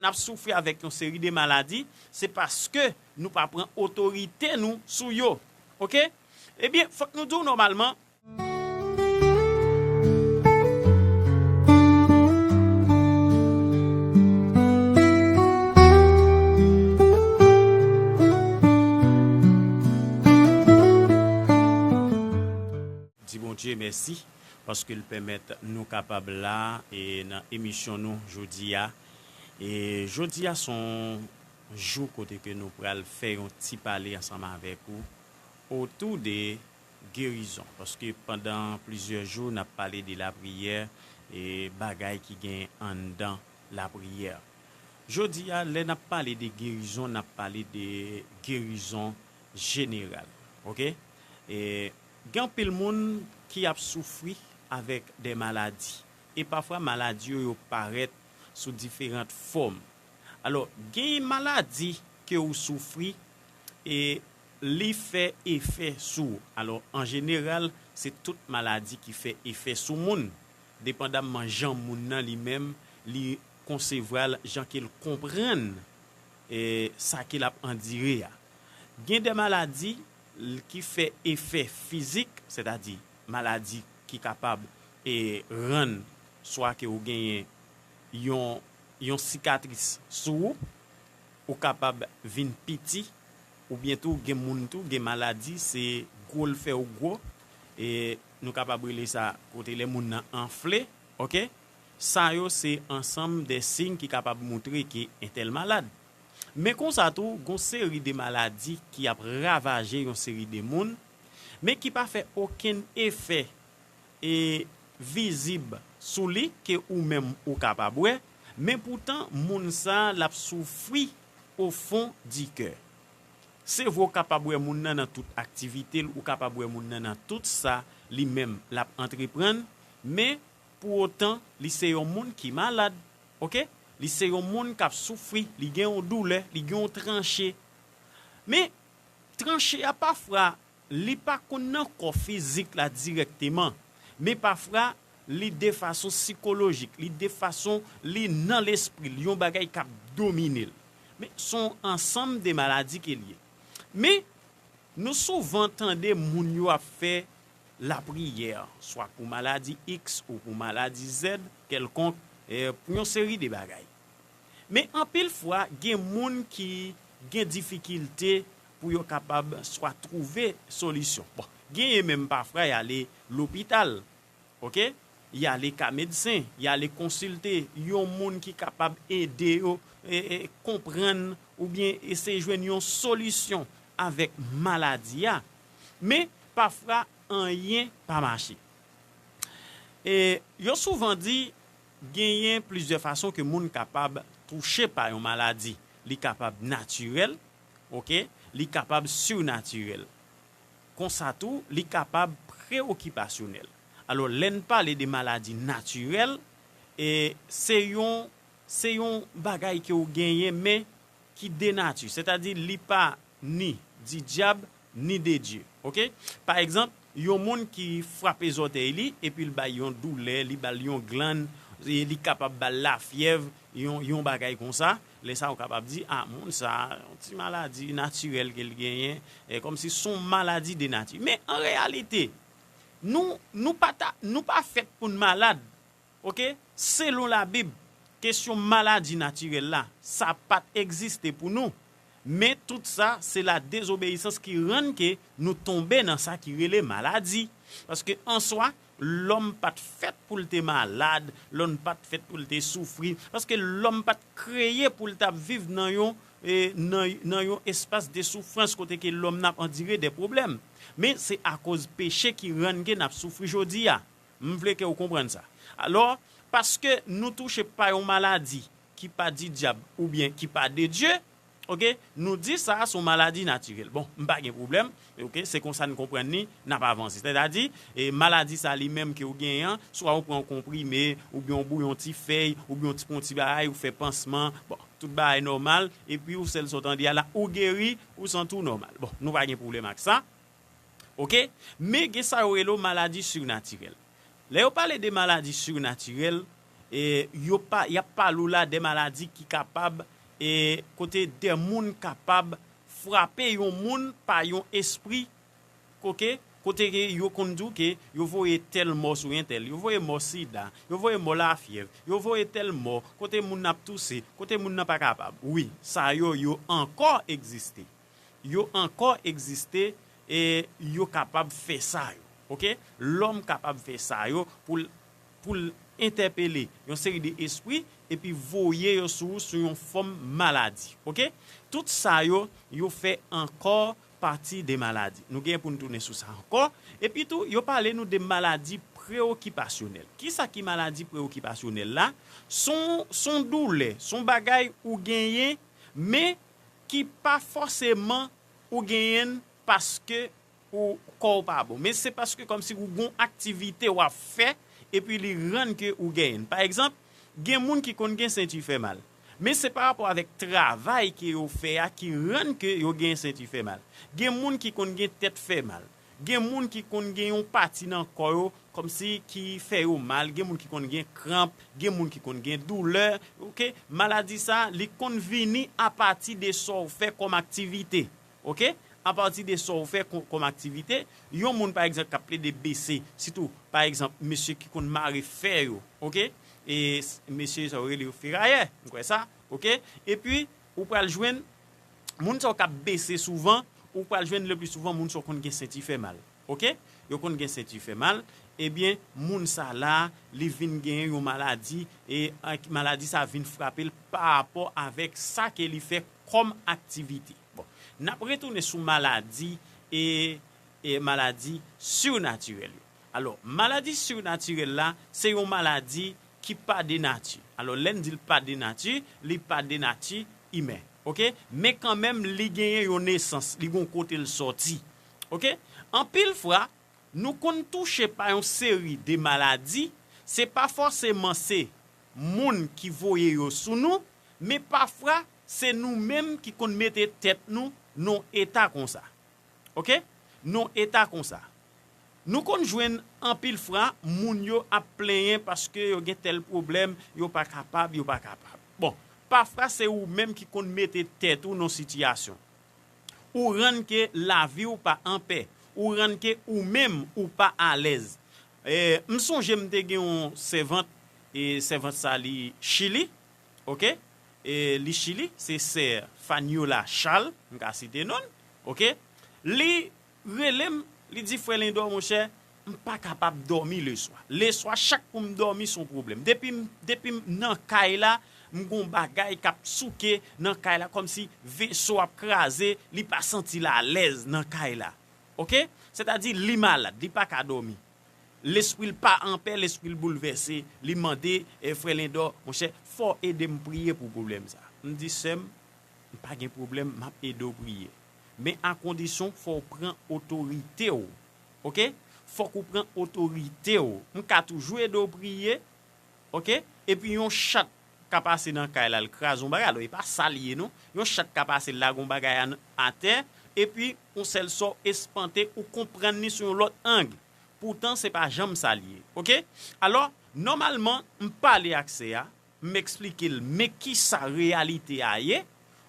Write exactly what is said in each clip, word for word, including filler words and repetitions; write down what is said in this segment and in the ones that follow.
n ap soufri avèk yon seri de maladi, se paske nou pa pran otorite nou sou yo. Oke? Ebyen, fòk nou di w nòmalman, di Bondye mèsi paske l pèmèt nou kapab la e nan emisyon nou jodi a. E jodi a se yon jou kote ke nou pral fè yon ti pale ansanm avèk ou otou de gerizon. Paske pandan plizyè jou, n ap pale de lapriyè e bagay ki gen anndan lapriyè. Jodi a, lè n ap pale de gerizon, n ap pale de gerizon jeneral. Oke? E gen anpil moun ki ap soufri avèk de maladi. E pafwa, maladi yo, yo parèt sou diferan fòm. Alò, gen maladi ke ou soufri e li fè efè sou ou. Alò, an jeneral, se tout maladi ki fè efè sou moun, depandamman jan moun nan li menm, li konsevwa l, jan ke l konprann e sa ke l ap andire a. Gen de maladi l- ki fè efè fizik, sètadi maladi ki kapab e rann swa ke ou genyen yon, yon sikatris sou ou, ou kapab vin piti, oubyen tou gen moun tou, gen maladi, se gwo l fè ou gwo, e nou kapab rele sa kote lè moun nan anfle, oke? Sa yo se ansanm de siy ki kapab moutre ke entèl malad. Men konsa tou, gon seri de maladi ki ap ravaje yon seri de moun, men ki pa fè okenn efè e vizib sou li ke ou menm ou kapab wè, men poutan moun sa l ap soufri au fond du cœur. Se vre ou kapab wè moun nan nan tout aktivite l, ou kapab wè moun nan nan tout sa li menm l ap antreprann, men pou otan li se yon moun ki malad, oke? Li se yon moun k ap soufri, li gen yon doulè, li gen yon tranche. Men tranche a pafwa li pa konn nan kò fizik la dirèkteman, men pafwa li de fason sikolojik, li de fason li nan lespri l, yon bagay k ap domine l. Men se yon ansanm de maladi ke l ye. Men nou souvan tande moun yo ap fè lapriyè, swa pou maladi X ou pou maladi Z kèlkonk, e, pou yon seri de bagay. Men anpil fwa, gen moun ki gen difikilte pou yo kapab swa twouve solisyon. Bon, genyen menm pafwa y ale lopital, oke? Y ale ka medsen, y ale konsilte yon moun ki kapab ede yo e, e, konprann oubyen eseye jwenn yon solisyon avèk maladi a. Men pafwa, anyen pa mache. E yo souvan di genyen plizyè fason ke moun kapab touche pa yon maladi. Li kapab natirèl, oke? Li kapab sinatirèl. Konsa tou, li kapab preokipasyonèl. Alò, lè n pale de maladi natirèl, e se yon, se yon bagay ke w genyen, men ki de nati, sètadi li pa ni di dyab, ni de Dye. Oke? Pa egzanp, yon moun ki frape zòtèy li, epi l bay yon doulè, li ba l yon glann, e li kapab ba l lafyèv, yon, yon bagay konsa. Lè sa a, ou kapab di, a, moun sa a, yon ti maladi natirèl ke l genyen, e kòmsi se yon maladi de nati. Men an reyalite, nou, nou pa ta, nou pa fèt pou n malad. Oke? Selon Labib, kesyon maladi natirèl la, sa pa t egziste pou nou. Men tout sa, se la dezobeyisans ki rann ke nou tonbe nan sa ki rele maladi. Paske an swa, lòm pa t fèt pou l te malad, lòm pa t fèt pou l te soufri. Paske lòm pa t kreye pou l t ap viv nan yon, e, nan, nan yon espas de soufrans kote ke lòm n ap andire de pwoblèm. Men se akoz peche ki rann ke n ap soufri jodi a. M vle ke w konprann sa. Alò, paske nou touche pa yon maladi ki pa di dyab oubyen ki pa de Dye, oke, nou di sa a se yon maladi natirèl. Bon, m pa gen pwoblèm, oke, se konsa n konprann li, n ap avanse. Sètadi, e, maladi sa li menm ke w genyen an, swa w pran yon konprime, oubyen w bouyi yon ti fèy, oubyen w ti pran yon ti bagay, ou fè pansman, bon, tout bagay nòmal, epi ou sèl sa w tande a la, ou geri, ou santi w nòmal. Bon, nou pa gen pwoblèm ak sa. Oke? Men gen sa yo rele w maladi sirnatirèl. Lè yo pale de maladi sirnatirèl, e, yo pa, y ap pale w la de maladi ki kapab, e, kote de moun kapab frape yon moun pa yon espri, oke? Kote ke yo konn di w ke yo voye tèl mò sou entèl, yo voye mò sida, yo voye mò lafyèv, yo voye tèl mò, kote moun nan ap touse, kote moun nan pa kapab. Wi, sa yo, yo ankò egziste. Yo ankò egziste e yo kapab fè sa yo. Oke? Lòm kapab fè sa yo pou l, pou l entèpele yon seri de espri epi voye yo sou ou sou yon fòm maladi. Oke? Tout sa yo, yo fè ankò pati de maladi. Nou gen pou n tounen sou sa ankò. Epi tou, yo pale nou de maladi preokipasyonèl. Kisa ki maladi preokipasyonèl la? Son, son doulè, son bagay ou genyen, men ki pa fòseman ou genyen l paske ou kò w pa bon. Men se paske kòmsi ou gon aktivite w ap fè epi li rann ke ou genyen l. Pa egzanp, gen moun ki konn gen senti fè mal. Men se pa rapò avèk travay ke yo fè a ki rann ke yo gen senti fè mal. Gen moun ki konn gen tèt fè mal. Gen moun ki konn gen yon pati nan kò yo kòmsi ki fè yo mal. Gen moun ki konn gen kranp. Gen moun ki konn gen doulè. Oke? Maladi sa, li konn vini apati de sa w fè kòm aktivite. Oke? Apati de sa w fè kò-, kòm aktivite, yon moun, pa egzanp, k ap plede bese, sitou, pa egzanp, mesye ki konn mare fè yo, oke? E s-, mesye sa yo rele yo ferayè, m kwè sa, oke? Epi, ou pral jwenn, moun sa yo k ap bese souvan, ou pral jwenn le pli souvan, moun sa yo konn gen senti fè mal, oke? Yo konn gen senti fè mal, ebyen, moun sa la, li vin genyen yon maladi, e, a, maladi sa vin frape l pa rapò avèk sa ke li fè kòm aktivite. Bon, n ap retounen sou maladi e, e maladi sirnatirèl yo. Alò, maladi sirnatirèl la, se yon maladi ki pa de nati. Alò, lè n di l pa de nati, li pa de nati imen. Oke? Men kanmenm, li genyen yon nesans, li gon kote l sòti. Oke? Anpil fwa, nou konn touche pa yon seri de maladi, se pa fòseman se moun ki voye yo sou nou, men pafwa, se nou menm ki konn mete tèt nou nan eta konsa. Oke? Nan eta konsa. Nou konn jwenn anpil fwa, moun yo ap plenyen paske yo gen tèl pwoblèm, yo pa kapab, yo pa kapab. Bon, pafwa se ou menm ki konn mete tèt ou nan sitiyasyon. Ou rann ke lavi w pa anpè. Ou rann ke ou menm ou pa alèz. E, m sonje m te gen yon sèvant, e sèvant sa li Chili, oke? E, li Chili, se sè Faniola Charles, m ka site non l, oke? Li rele m, li di, "Frè Lindor, monchè, m pa kapab dòmi leswa. Leswa, chak pou m dòmi, se yon pwoblèm. Depi m, depi m nan kay la, m gon bagay k ap souke nan kay la, kòmsi veso ap kraze, li pa santi l alèz nan kay la." Oke? Sètadi, li malad, li pa ka dòmi. Lespri l pa anpè, lespri l boulvèse, li mande, e, "Frè Lindor, monchè, fò w ede m priye pou pwoblèm sa." M di, "Sè m, m pa gen pwoblèm, m ap ede w priye. Men a kondisyon fò w pran otorite w." Oke? Fòk ou pran otorite w. M ka toujou ede w priye, oke? Epi yon chat ka pase nan kay la, l kraze yon bagay. Alò, e pa sa l ye, non. Yon chat ka pase, l lage yon bagay an-, atè, epi yon sèl sa w espante, ou konprann li sou yon lòt ang. Poutan, se pa janm sa l ye, oke? Alò, nòmalman, m pale ak sè a, m eksplike l, men kisa reyalite a ye,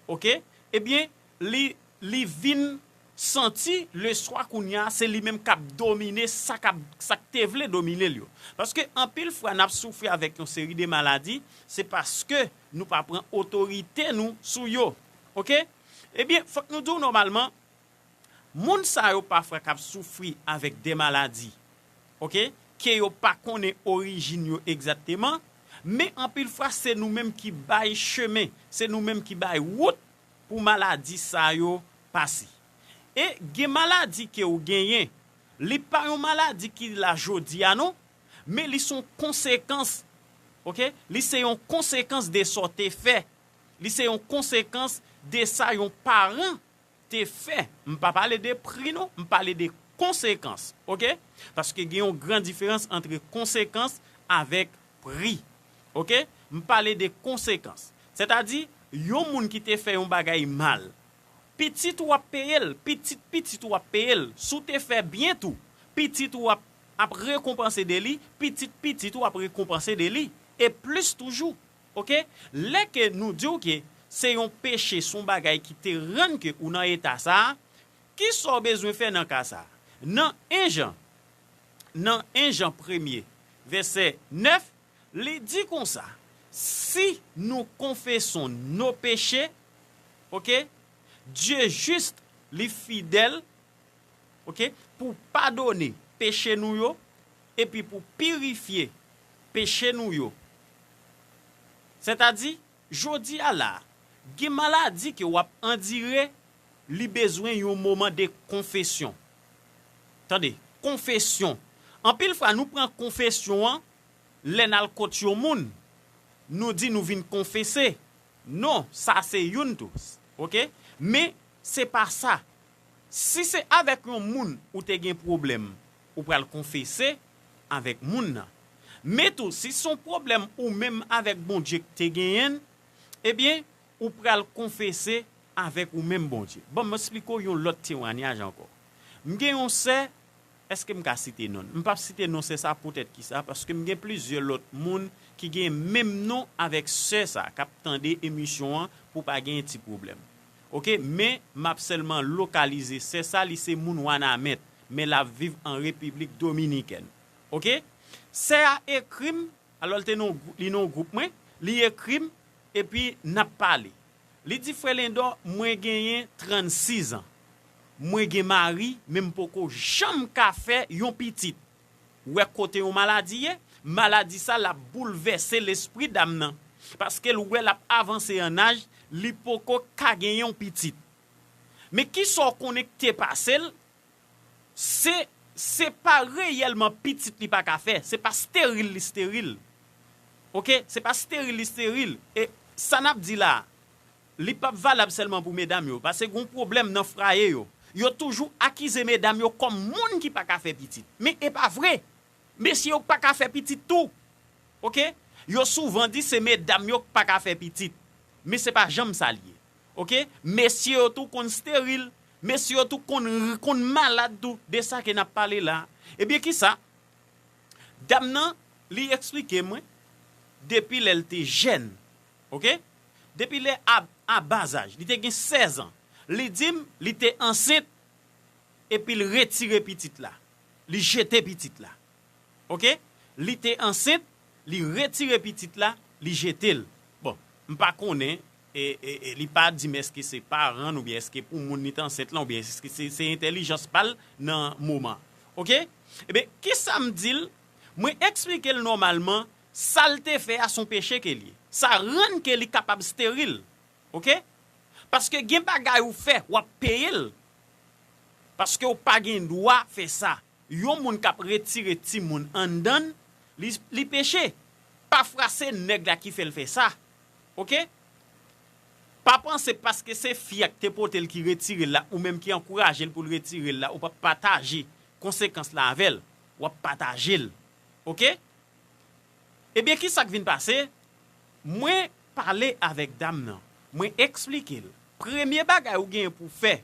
oke? Ebyen, li, li vin santi leswa kounye a, se li menm k ap domine sa k ap, sa k te vle domine l yo. Paske anpil fwa, n ap soufri avèk yon seri de maladi, se paske nou pa pran otorite nou sou yo, oke? Ebyen, fòk nou di w nòmalman, moun sa yo pafwa k ap soufri avèk de maladi, oke, ke yo pa konnen orijin yo egzakteman, men anpil fwa se nou menm ki bay chemen, se nou menm ki bay wout pou maladi sa yo pase. E gen maladi ke ou genyen, li pa yon maladi ki la jodi a non, men li se yon konsekans, oke? Li se yon konsekans de sa w te fè. Li se yon konsekans de sa yon paran te fè. M pa pale de pri non, m pale de konsekans, oke? Paske gen yon gran diferans ant konsekans avèk pri, oke? M pale de konsekans. Sètadi, yon moun ki te fè yon bagay mal, pitit ou ap peye l, pitit pitit ou ap peye l. Si w te fè byen tou, pitit ou ap, ap rekonpanse de li, pitit pitit ou ap rekonpanse de li. e plis toujou. Oke? Lè ke nou di w ke se yon peche, se yon bagay ki te rann ke ou nan eta sa a, ki sa w bezwen fè nan ka sa a? Nan en Jan, nan en Jan premye, vèsè nèf, li di konsa, si nou confessons nos péchés, oke, Dye jis, li fidèl, oke, pou padone peche nou yo, epi pou pirifye peche nou yo. Sètadi, jodi a la, gen maladi ke w ap andire, li bezwen yon moman de konfesyon. Tande, konfesyon. Anpil fwa, nou pran konfesyon an, lè n al kot yon moun, nou di nou vin konfese. Non, sa se youn tou. Oke? Men, se pa sa. Si se avèk yon moun ou te gen pwoblèm, ou pral konfese avèk moun nan. Men tou, si se yon pwoblèm ou menm avèk Bondye ki te genyen, ebyen, ou pral konfese avèk ou menm Bondye. Ban m eksplike w yon lòt temwanyaj ankò. M gen yon sè, èske m ka site non l? M p ap site non sè sa poutèt kisa? Paske m gen plizyè lòt moun ki gen menm non avèk sè sa k ap tande emisyon an pou pa gen ti pwoblèm. Oke, men m ap sèlman lokalize sè sa, li se moun Wanament, men l ap viv an Repiblik Dominikèn. Oke? Sè a ekri m, alò l te nan yon gwou-, li nan yon gwoup mwen, li ekri m, epi n ap pale. Li di, Frè Lendò, mwen genyen trannsis an. Mwen gen mari, men m poko janm ka fè yon pitit. Ou wè kote yon maladi ye? Maladi sa l ap boulvèse lespri dam nan. Paske l wè l ap avanse an aj, li poko ka genyen yon pitit. Men kisa w konnen ki te pase l? Se, se pa reyèlman pitit li pa ka fè, se pa steril li steril. Oke? Se pa steril li steril. E sa n ap di la, li p ap valab sèlman pou medam yo, paske gen yon pwoblèm nan fraye yo. Yo toujou akize medam yo kòm moun ki pa ka fè pitit. Men e pa vre. Mesye yo pa ka fè pitit tou. Oke? Yo souvan di se medam yo k pa ka fè pitit. Men se pa janm sa l ye. Oke? Mesye yo tou konn steril. Mesye yo tou konn, konn malad tou de sa ke n ap pale la. Ebyen, kisa? Dam nan, li eksplike mwen, depi lè l te jèn, oke? Depi lè a, a bazaj, li te gen sèz an. Li di m, li te ansent, epi l retire pitit la. Li jete pitit la. Oke? Li te ansent, li retire pitit la, li jete l. Bon, m pa konnen, e, e, e li pa di m èske se paran l oubyen èske pou moun li te ansent lan oubyen èske se, se entèlijans pa l nan moman. Oke? Ebyen, kisa m di l? Mwen eksplike l nòmalman, sa l te fè a se yon peche ke l ye. Sa rann ke li kapab steril. Oke? Paske gen bagay ou fè, w ap peye l. Paske w pa gen dwa fè sa. Yon moun k ap retire timoun anndan l, li, li peche. Pafwa se nèg la ki fè l fè sa. Oke? Pa panse paske se fi a k te pote l ki retire l la, ou menm ki ankouraje l pou l retire l la, ou p ap pataje konsekans la avè l. W ap pataje l. Oke? Ebyen, kisa k vin pase? Mwen pale avèk dam nan. Mwen eksplike l. Premye bagay ou genyen pou w fè,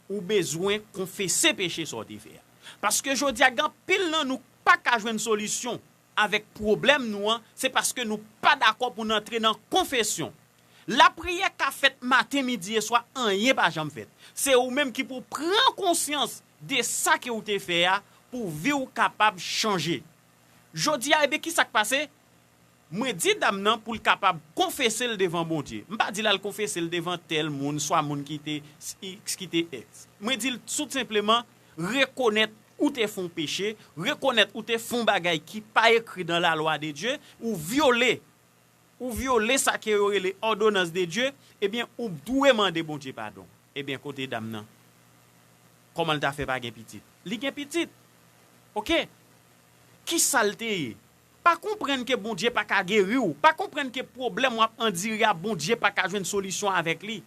ou bezwen konfese peche sa w te fè a. Paske jodi a, gen anpil nan nou k pa ka jwenn solisyon avèk pwoblèm nou an, se paske nou pa dakò pou n antre nan konfesyon. Lapriyè ka fèt maten, midi e swa, anyen pa janm fèt. Se ou menm ki pou pran konsyans de sa ke w te fè a pou vi w kapab chanje. Jodi a, ebyen, kisa k pase? Mwen di dam nan pou l kapab konfese l devan Bondye. M pa di l al konfese l devan tèl moun, swa moun ki te X, ki te X. Mwen di l tout senpleman, rekonèt ou te fè yon peche, rekonèt ou te fè yon bagay ki pa ekri nan la lwa de Dye, ou vyole, ou vyole sa ke yo rele òdonans de Dye, ebyen, ou dwe mande Bondye padon. Ebyen, kote dam nan? Kòman l ta fè pa gen pitit? Li gen pitit. Oke? Kisa l te ye? Pa konprann ke Bondye pa ka geri w. Pa konprann ke pwoblèm w ap andire a, Bondye pa ka jwenn solisyon avèk li.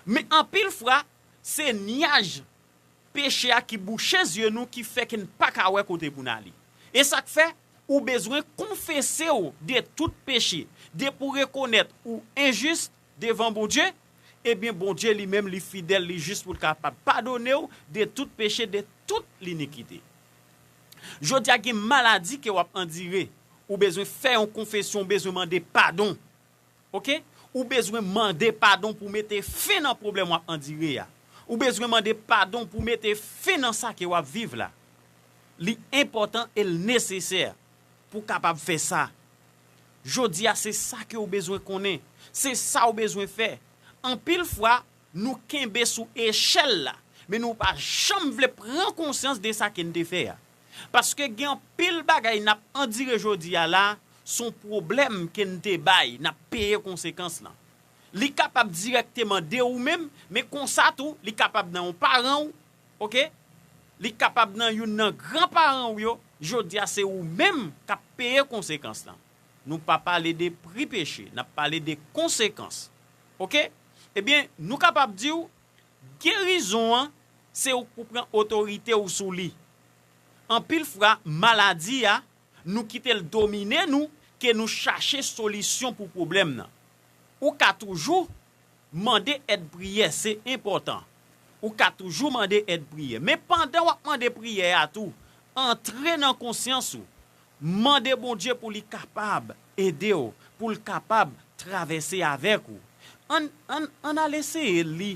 Men anpil fwa, se nyaj peche a ki bouche zye nou, ki fè ke n pa ka wè kote pou n ale. E sa k fè, ou bezwen konfese w de tout peche, depi w rekonèt ou enjis devan Bondye, ebyen, Bondye li menm, li fidèl, li jis pou l kapab padone w de tout peche, de tout linikite. Jodi a, gen maladi ke w ap andire, ou bezwen fè yon konfesyon, ou bezwen mande padon. Oke? Ou bezwen mande padon pou mete fen nan pwoblèm w ap andire a. Ou bezwen mande padon pou mete fen nan sa ke w ap viv la. Li enpòtan e l nesesè pou w kapab fè sa. Jodi a, se sa ke w bezwen konnen. Se sa w bezwen fè. Anpil fwa, nou kenbe sou echèl la, men nou pa janm vle pran konsyans de sa ke n te fè a. Paske gen anpil bagay n ap andire jodi a la, se yon pwoblèm ke n te bay, n ap peye konsekans lan. Li kapab dirèkteman de ou menm, men konsa tou, li kapab nan yon paran w, oke? Li kapab nan youn nan granparan w yo, jodi a se ou menm k ap peye konsekans lan. Nou pa pale de pri peche, n ap pale de konsekans. Oke? Ebyen, nou kapab di w, gerizon an, se ou k pou pran otorite w sou li. Anpil fwa, maladi a, nou kite l domine nou, ke nou chache solisyon pou pwoblèm nan. Ou ka toujou mande èd priyè, se enpòtan. Ou ka toujou mande èd priyè. Men pandan w ap mande priyè a tou, antre nan konsyans ou. Mande Bondye pou li kapab ede w, pou l kapab travèse avèk ou. Ann, ann, ann al eseye li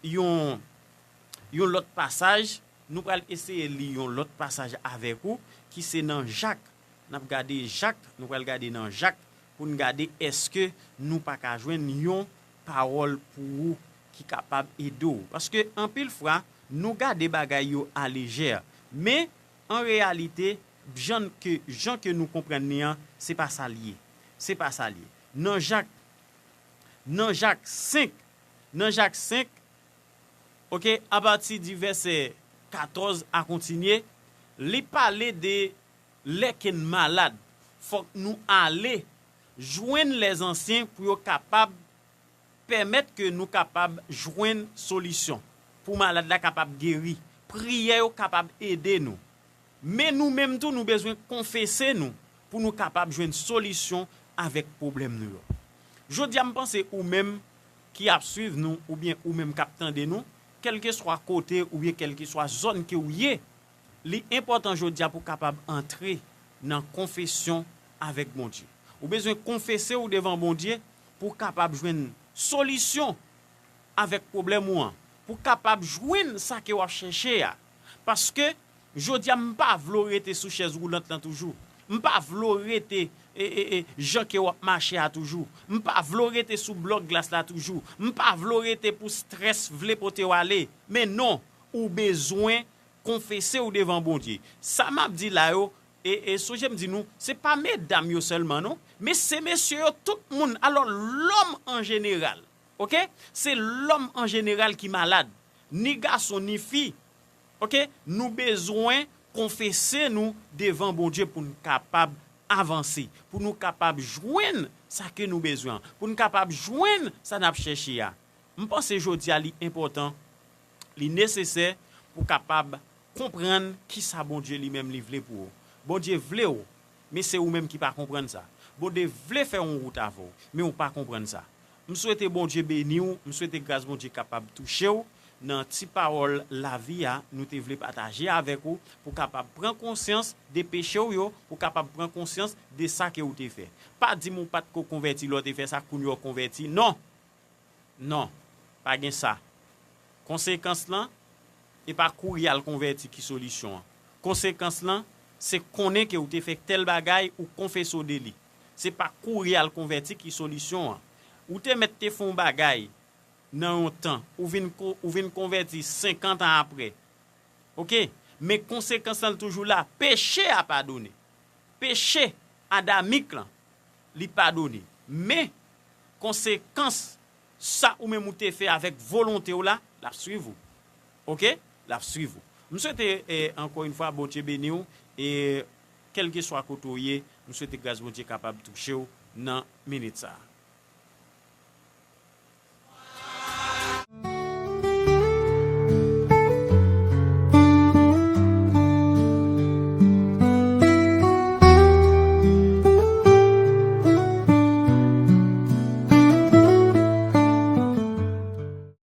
yon, yon lòt pasaj. Nou pral eseye li yon lòt pasaj avèk ou, ki se nan Jak. N ap gade Jak, nou pral gade nan Jak pou n gade èske nou pa ka jwenn yon pawòl pou ou ki kapab ede w. Paske anpil fwa, nou gade bagay yo alejè. Men, an reyalite, jan ke, jan ke nou konprann li an, se pa sa l ye. Se pa sa l ye. Nan Jak, nan Jak senk, nan Jak senk, oke, apati di vèsè katòz a kontinye, li pale de lè ke n malad, fòk nou ale jwenn lèzansyen pou yo kapab pèmèt ke nou kapab jwenn solisyon, pou malad la kapab geri. Priyè yo kapab ede nou. Men nou menm tou, nou bezwen konfese nou pou nou kapab jwenn solisyon avèk pwoblèm nou yo. Jodi a, m panse ou menm ki ap swiv nou oubyen ou menm k ap tande nou, kèlkeswa kote oubyen kèlkeswa zòn ke w ye, li enpòtan jodi a pou w kapab antre nan konfesyon avèk Bondye. Ou bezwen konfese w devan Bondye pou w kapab jwenn solisyon avèk pwoblèm ou an, pou w kapab jwenn sa ke w ap chèche a. Paske, jodi a, m pa vle w rete sou chèz woulant lan toujou. M pa vle w rete e, e, e, jan ke w ap mache a toujou. M pa vle w rete sou blòk glas la toujou. M pa vle w rete pou strès vle pote w ale. Men non, ou bezwen konfese w devan Bondye. Sa m ap di la yo, e, e sonje m di nou, se pa medam yo sèlman non, men se mesye yo, tout moun. Alò, lòm an jeneral, oke? Se lòm an jeneral ki malad, ni gason, ni fi, oke? Nou bezwen konfese nou devan Bondye pou n kapab avanse, pou nou kapab jwenn sa ke nou bezwen an, pou n kapab jwenn sa n ap chèche a. M panse jodi a li enpòtan, li nesesè pou w kapab konprann kisa Bondye li menm li vle pou ou. Bondye vle w, men se ou menm ki pa konprann sa. Bondye vle fè yon wout avè w, men ou pa konprann sa. M swete Bondye beni w, m swete gras Bondye kapab touche w nan ti pawòl lavi a nou te vle pataje avèk ou, pou w kapab pran konsyans de peche w yo, pou w kapab pran konsyans de sa ke w te fè. Pa di m ou pa t ko konvèti lè w te fè sa, kounye a w konvèti. Non! Non, pa gen sa. Konsekans lan, e pa kouri al konvèti ki solisyon an. Konsekans lan, se konnen ke w te fè tèl bagay, ou konfese w de li. Se pa kouri al konvèti ki solisyon an. Ou te mèt te fè yon bagay nan yon tan, ou vin ko-, ou vin konvèti senkant an apre. Oke? Men konsekans lan toujou la. Peche a padone. Peche adamik lan, li padone. Men konsekans sa ou menm ou te fè avèk volonte w la, l ap swiv ou. Oke? L ap swiv ou. M swete, eh, ankò yon fwa, Bondye beni w. E kèlkeswa kote w ye, m swete gras Bondye kapab touche w nan minit sa a.